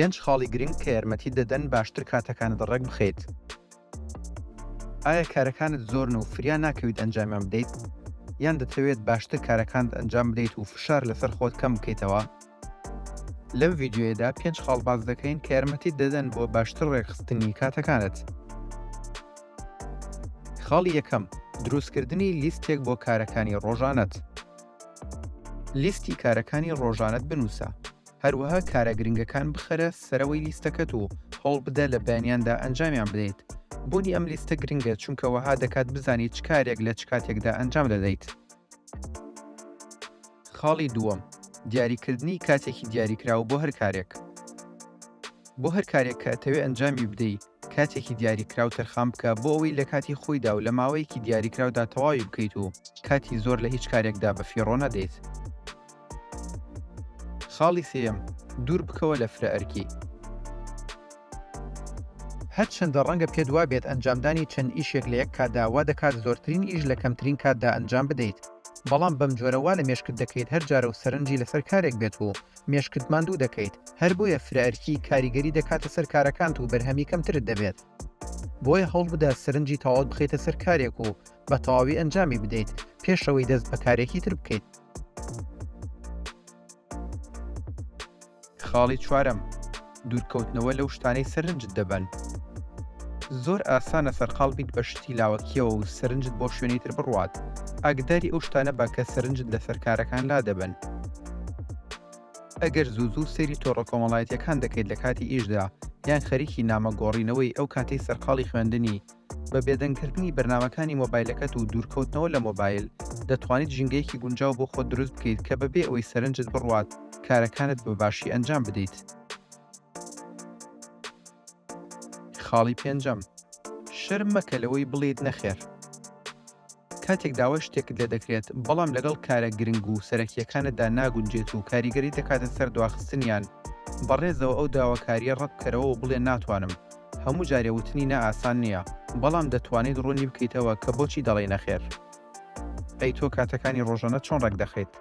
پێنج خاڵی گرنگ کە یارمەتیت دەدەن باشتر کاتەکانت ڕێک بخەیت. ئایا کارەکانت زۆرن و فریا ناکەویت ئەنجامیان بدەیت؟ یان دەتەوێت باشتر کارەکانت ئەنجام بدەیت و فشار لەسەر خۆت کەم بکەیتەوە؟ لەم ڤیدیۆیەدا پێنج خاڵ باس دەکەین کە یارمەتیت دەدەن بۆ باشتر ڕێکخستنی کاتەکانت. خاڵی یەکەم، دروستکردنی لیستێک بۆ کارەکانی ڕۆژانەت. لیستی کارەکانی ڕۆژانەت بنووسە، هەروەها کارە گرنگەکان بخەرە سەرەوەی لیستەکەت و هەوڵبدە لە بەیانیاندا ئەنجامیان بدەیت. بوونی ئەم لیستە گرنگە چونکە وەها دەکات بزانیت چ کارێک لە چ کاتێکدا ئەنجام دەدەیت. خاڵی دووەم، دیاریکردنی کاتێکی دیاریکراو بۆ هەر کارێک. بۆ هەر کارێک کە ئەتەوێ ئەنجامی بدەی، کاتێکی دیاریکراو تەرخان بکە بۆ ئەوەی لە کاتی خۆیدا و لە ماوەیەکی دیاریکراودا تەواوی بکەیت و کاتی زۆر لە هیچ کارێکدا بەفیڕۆ نەدەیت. خاڵی سێیەم، دوور بکەوە لە فرە ئەرکی. هەرچەندە ڕەنگە پێت وابێت ئەنجامدانی چەند ئیشێک لە یەک کاتدا وا دەکات زۆرترین ئیش لە کەمترین کاتدا ئەنجام بدەیت، بەڵام بەم جۆرە وا لە مێشکت دەکەیت هەر جارە و سەرنجی لەسەر کارێک بێت و مێشکت ماندوو دەکەیت، هەر بۆیە فرە ئەرکی کاریگەری دەکاتە سەر کارەکانت و بەرهەمی کەمترت دەبێت. بۆیە هەوڵبدە سەرنجی تەواوت بخەیتە سەر کارێک و بە تەواوی ئەنجامی بدەیت پێش ئەوەی دەست بە کارێکی تر بکەیت. خاڵی چوارەم، دوورکەوتنەوە لەو شتانەی سەرنجت دەبەن. زۆر ئاسانە سەرقاڵ بیت بە شتی لاوەکییەوە و سەرنجت بۆ شوێنی تر بڕوات. ئاگداری ئەو شتانە بە کە سەرنجت لەسەر کارەکان لادەبەن. ئەگەر زوو زوو سەیری تۆڕە کۆمەڵایەتییەکان دەکەیت لە کاتی ئیشدا یان خەریکی نامە گۆڕینەوەی ئەو کاتەی سەرقاڵی خوێندنی، بە بێدەنگکردنی بەرنامەکانی مۆبایلەکەت و دوورکەوتنەوە لە مۆبایل، دەتوانیت ژینگەیەکی گونجاو بۆ خۆت دروست بکەیت کە بەبێ ئەوەی سەرنجت بڕوات کارەکانت بە باشی ئەنجام بدەیت. خاڵی پێنجەم، شەرم مەکە لەوەی بڵێیت نەخێر. کاتێک داوای شتێکت لێ دەکرێت، بەڵام لەگەڵ کارە گرنگ و سەرەکییەکانتدا ناگونجێت و کاریگەری دەکاتە سەر دواخستنیان، بە ڕێزەوە ئەو داواکارییە ڕەت بکەرەوە و بڵێ ناتوانم. هەموو جارێ وتنی نا ئاسان نییە، بەڵام دەتوانیت ڕوونی بکەیتەوە کە بۆچی دەڵێی نەخێر. ئەی تۆ کاتەکانی ڕۆژانەت چۆن ڕێک دەخەیت؟